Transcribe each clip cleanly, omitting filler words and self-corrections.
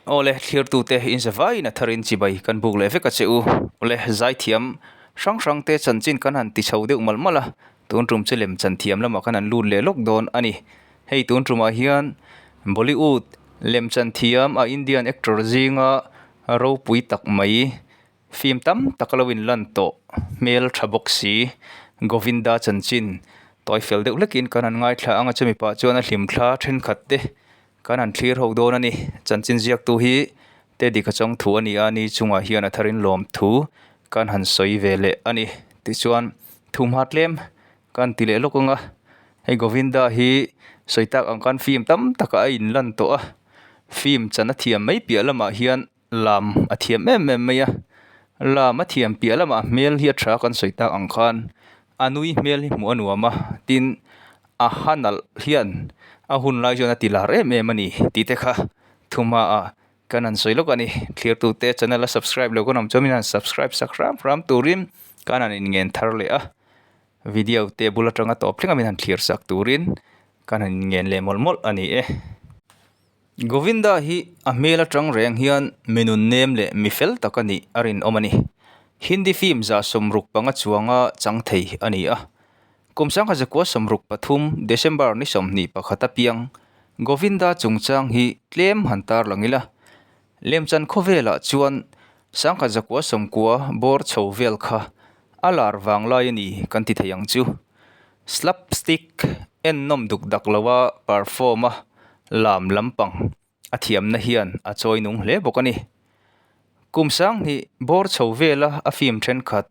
Awle, thlirtute in zavaiin a tharin chibai kan buk leh vek a che u. Awle, zaithiam hrang hrangte chanchin kan han ti chho deuh malh malh a, tun tum chu lem chanthiam lamah kan han lut leh lawk dawn a ni. Hei tun tumah hian Bollywood lem chanthiam a Indian actor zinga ropui tak mai Film tam tak a lo inlan tawh hmel tha bawk si. Govinda chanchin tawi fel deuh hlekin kan han ngaithla ang a chumi pah chuan a hlim thla thenkhat te kan han thlir ho dawn a ni. Chanchin ziaktu hi Teddy ka chawng thu a ni a ni chungah hian a tharin lawm thu kan han sawi ve leh a ni. Tichuan thumha tlem kan ti leh lawk ang a hei Govinda hi sawi tak ang khan film tam takah a inlan tawh a film chan a thiam mai piah lamah hian Lam a thiam em em mai a, lam a thiam piah lamah hmel hi a tha kan sawi tak ang khan a nui hmel hi hmuh a nuam a, tin a ha nalh hian a hun lai chuan a ti lar em em a ni tih te kha thuma ah kan han sawi lawk a ni. Thirtute channel a subscribe lo kan awm chuan min han subscribe sak hram hram turin kan han inngen thar leh a, video te bul atanga tawp thleng a min han thlir sak turin kan han inngen leh mawlh mawlh a ni e. Govinda hi a hmel atang reng hian mi nun nem leh mi fel tak a nih a rinawm a ni. Hindi film 65 chuanga chang thei a ni a. Kum 1963 December ni 21 apiang Govinda chungchang hi tlem han tarlang ila. Lemchan khawvelah chuan 1990 bawr chho vel kha a lar vang lai a ni kan ti thei ang chu. Slapstick ennawm duk dak loa perform a lam lampang a thiamna hian a chawi nung hle bawk a ni. Kum sanghnih bawr chho vela a film thenkhat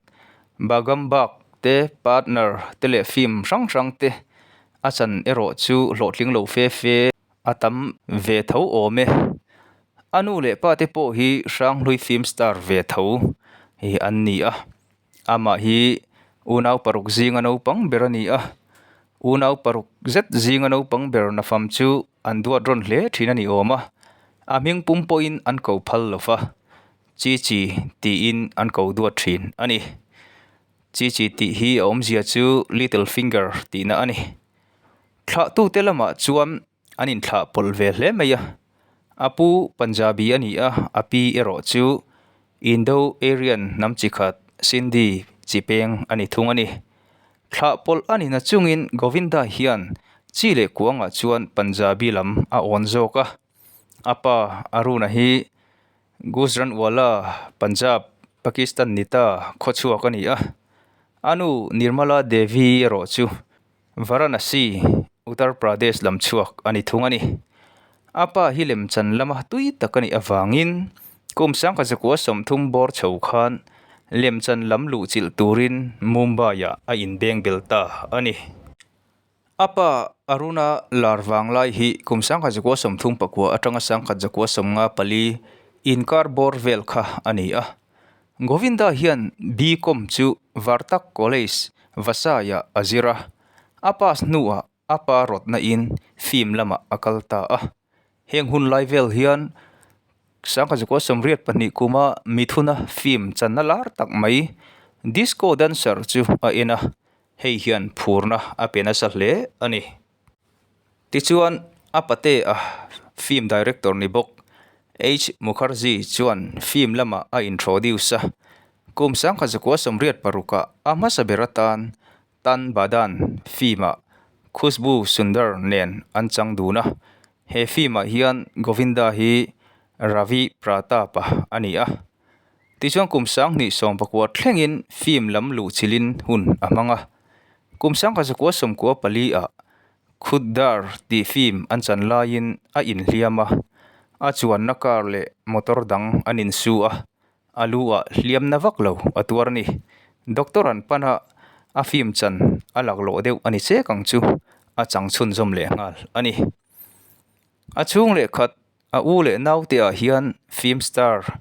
Bagambag te Partner te leh film hrang hrang te a chan erawh chu hlawhtling lo fe fe a tam ve tho awm e. A nu leh pa te pawh hi Hranghlui film star ve tho hi an ni a. Amah hi unau paruk zinga naupang ber a ni a, unau paruk zet zinga naupang ber nafam chu an duat rawn hle thin a ni awm a, a hming pum pawhin an ko phal lo va, Chi Chi tiin an ko duat thin a ni. Chi Chi tih hi a awmzia chu Little Finger tihna a ni. Thlahtute lamah chuan an inthlah pawlh ve hle mai a, a pu Punjabi a ni a, a pi erawh chu Indo-Aryan hnam chi khat Sindhi chi peng a ni thung a ni. Thlah pawlh a ni na chungin Govinda hian chi leh kuangah chuan Punjabi lam a awn zawk a, a pa Aruna hi Gujranwala, Punjab, Pakistan ni ta khawchhuak a ni a, a nu Nirmala Devi erawh chu Varanasi, Uttar Pradesh lam chhuak a ni thung a ni. A pa hi lemchan lama tui tak a nih avangin kum 1930 bawr chho khan lemchan lam luhchilh turin Mumbai-ah a inbeng bel ta a ni. A pa Aruna lar vang lai hi kum 1934 atanga 1954 inkar bawr vel kha a ni a. Govinda hian B.Com chu Vartak College, Vasai-ah a zir a, a pass hnuah a pa rawtna in film lamah a kal ta a. Heng hun lai vel hian 1982 kuma Mithuna film channa lar tak mai Disco Dancer chu a en a, hei hian phurna a pe nasa hle a ni. Tichuan, a pate a film director ni bawk H Mukherjee chuan film lamah a introduce a, kum 1986 ah a hmasa ber atan Tan Badan film ah Khushbu Sundar nen an chang dun a, he film ah hian Govinda hi Ravi Pratap a ni a. Tichuan kum 2019 thlengin film lam luhchilhin hun a hmang a, kum 1994 ah Khuddar tih film an chan laiin a inhliam a, a chuanna car leh motor dang an insu a, a lu ah hliamna vak lo a tuar a ni. Doctor an pan a, a film chan a laklawh deuh a ni chek ang chu a chang chhunzawm leh nghal a ni. A chhung leh khat a u leh naute ah hian film star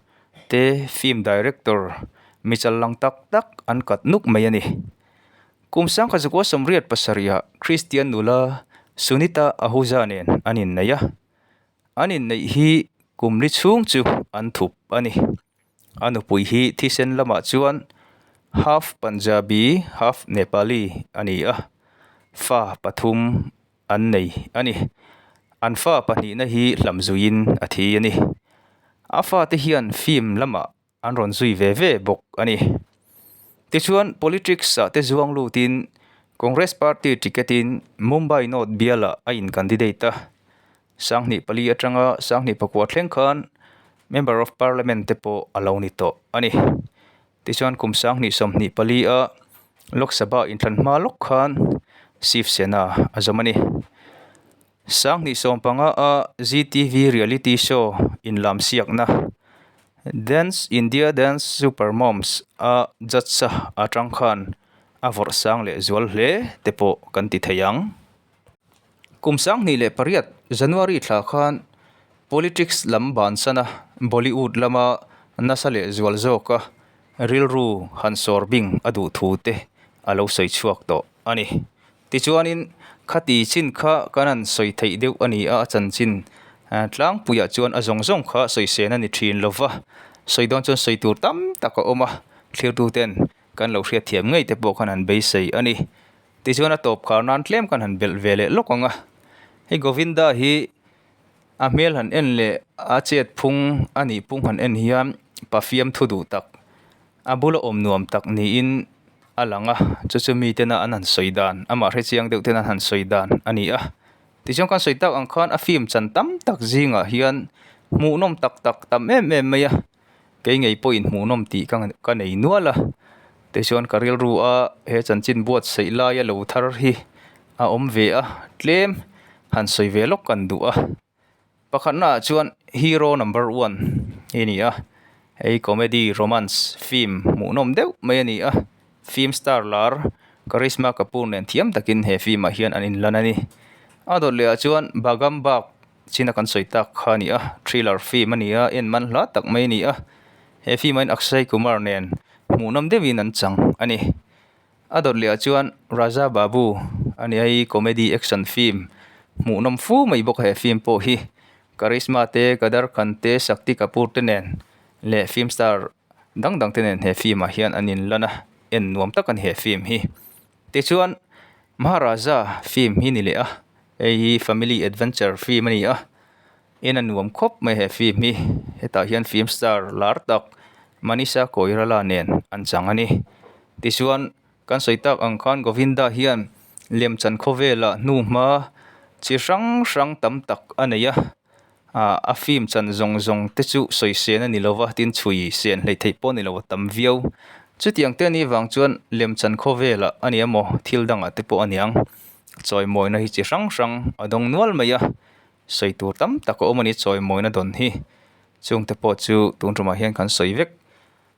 te film director mi chal lang tak tak an kat nuk mai a ni. Kum 1987 ah Christian nula Sunita Ahuja nen an inneih a, an inneih hi kum li chhung chu an thup a ni. A nupui hi thisen lamah chuan half Punjabi half Nepali a ni a, fa pathum an nei a ni. An fa pahnihna hi hlamzuiin a thi a ni. A fate hian film lamah an rawn zui ve ve bawk a ni. Tichuan, politics ah te zuang lutin Congress party ticket in Mumbai North bialah a in candidate a. Sanghnih pali atanga sanghnih pakua thleng khan Member of Parliament te pawh a lo ni tawh a ni. Tichuan kum sanghnih 24 a Lok Sabha inthlan hma lawk khan Shiv Sena a zawm a ni. Sanghnih 15 a Zee TV reality show inlamsiakna Dance India Dance Super Moms a judge a atang khan a vawrh sang leh zual hle te pawh kan ti thei ang. Kum 2008 January thla khan politics lam bansana Bollywood lama nasa leh zual zawka rilru han sawr bing a duh thu te a lo sawi chhuak tawh a ni. Tichuanin, khati chin kha kan han sawi theih deuh a ni a, a chanchin tlangpuiah chuan a zawng zawng kha sawi sen a ni thin lo va, sawi dawn chuan sawi tur tam tak a awm a, thlirtuten kan lo hriatthiam ngei te pawh khan han beisei a ni. Tichuan a tawp khar nan tlem kan han belh ve leh lawk ang a, hei Govinda hi a hmel han en leh a chet phung a nih phung han en hian pafiam thu duh tak A bula awm nuam tak niin a lang a, chu chu mitena an han sawi dan, amah hrechiang deuh ten an han sawi dan a ni a. Tichuan kan sawi tak ang khan a film chan tam tak zingah hian hmuhnawm tak tak tam em em mai a, kei ngei pawhin hmuhnawm tih ka ka nei nual a. Tichuan ka rilru a he chanchin buatsaih laia lo thar hi a awm ve a, tlem han sawi ve lawk kan duh a. Pakhatnaah chuan hero number one hi a ni a, hei comedy romance film hmuhnawm deuh mai a ni a, film star lar Karisma Kapoor nen thiam takin he film ah hian an inlan a ni. A dawt leh ah chuan Bagam Bagh china kan sawi tak kha a ni a, thriller film a ni a, en man hla tak mai a ni a, he film ah hian Akshay Kumar nen hmuhnawm deuhin an chang a ni. A dawt leh ah chuan Raja Babu a ni a hi comedy action film hmuhnawm fu mai bawk a he film pawh hi Karisma te Kader Khan te Shakti Kapoor te nen leh film star dang dang te nen he film ah hian an inlan a en nuam tak a ni he film hi tichuan Maharaja film hi ni leh a hei hi family adventure film a ni a en a nuam khawp mai he film hi hetah hian film star lar tak Manisha Koirala nen an chang a ni tichuan kan sawi tak ang khan Govinda hian lemchan khawvelah hnuhma chi hrang hrang tam tak a nei a ah a film chan zawng zawng te chu sawi sen a ni lo va tin chhui sen hleih theih pawh a ni lo a tam viau chutiang te anih vang chuan lemchan khawvelah a ni emaw thil dangah te pawh a niang chawimawina hi chi hrang hrang a dawng nual mai a. Sawi tur tam tak a awm a ni chawimawina dawn hi. Chungte pawh chu tun tumah hian kan sawi vek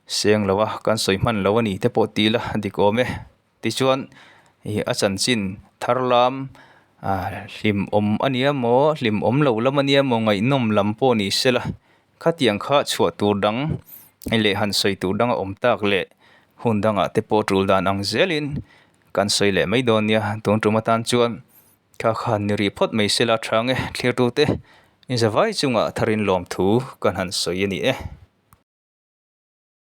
seng lo a, kan sawi hman lo a ni te pawh ti ila dik awm e. Tichuan ih a chanchin thar lam ah hlim awm a nia maw hlim awm lo lam a nia maw ngaihnawm lam pawh ni sela khatiang kha chhuah tur dang leh han sawi tur dang a awm tak leh hun dangah te pawh tul dan ang zelin kan sawi leh mai dawn nia tun tum atan chuan. Thla khan ni rih phawt mai sela tha nge thlirtute inzavai chungah tharin lawmthu kan han sawi a ni e.